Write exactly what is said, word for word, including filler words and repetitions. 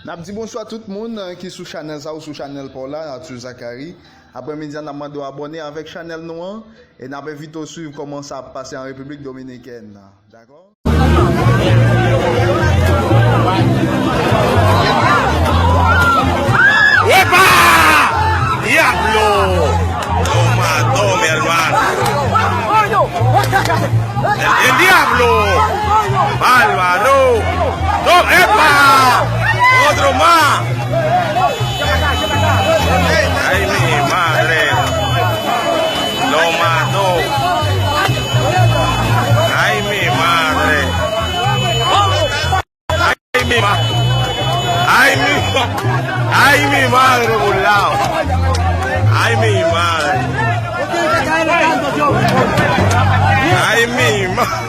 N ap di bonswa tout moun, eh, ki sou chanèl sa ou sou chanèl pa w la, Arthur Zacharie. Aprè midi a, n ap mande w abòne avèk chanèl nou an e n ap envite w swiv kòman sa ap pase an Repiblik Dominikèn. Dakò? Epa! Diablo! Lo mató, mi hermano. El, el diablo! Bárbaro! No, epa! Otro más! Ay, mi madre! Lo mató! Ay, mi madre! Ay, mi ma-, ay, mi ma-, ay, mi madre burlao. Ay, mi madre. Ay, mi ma-,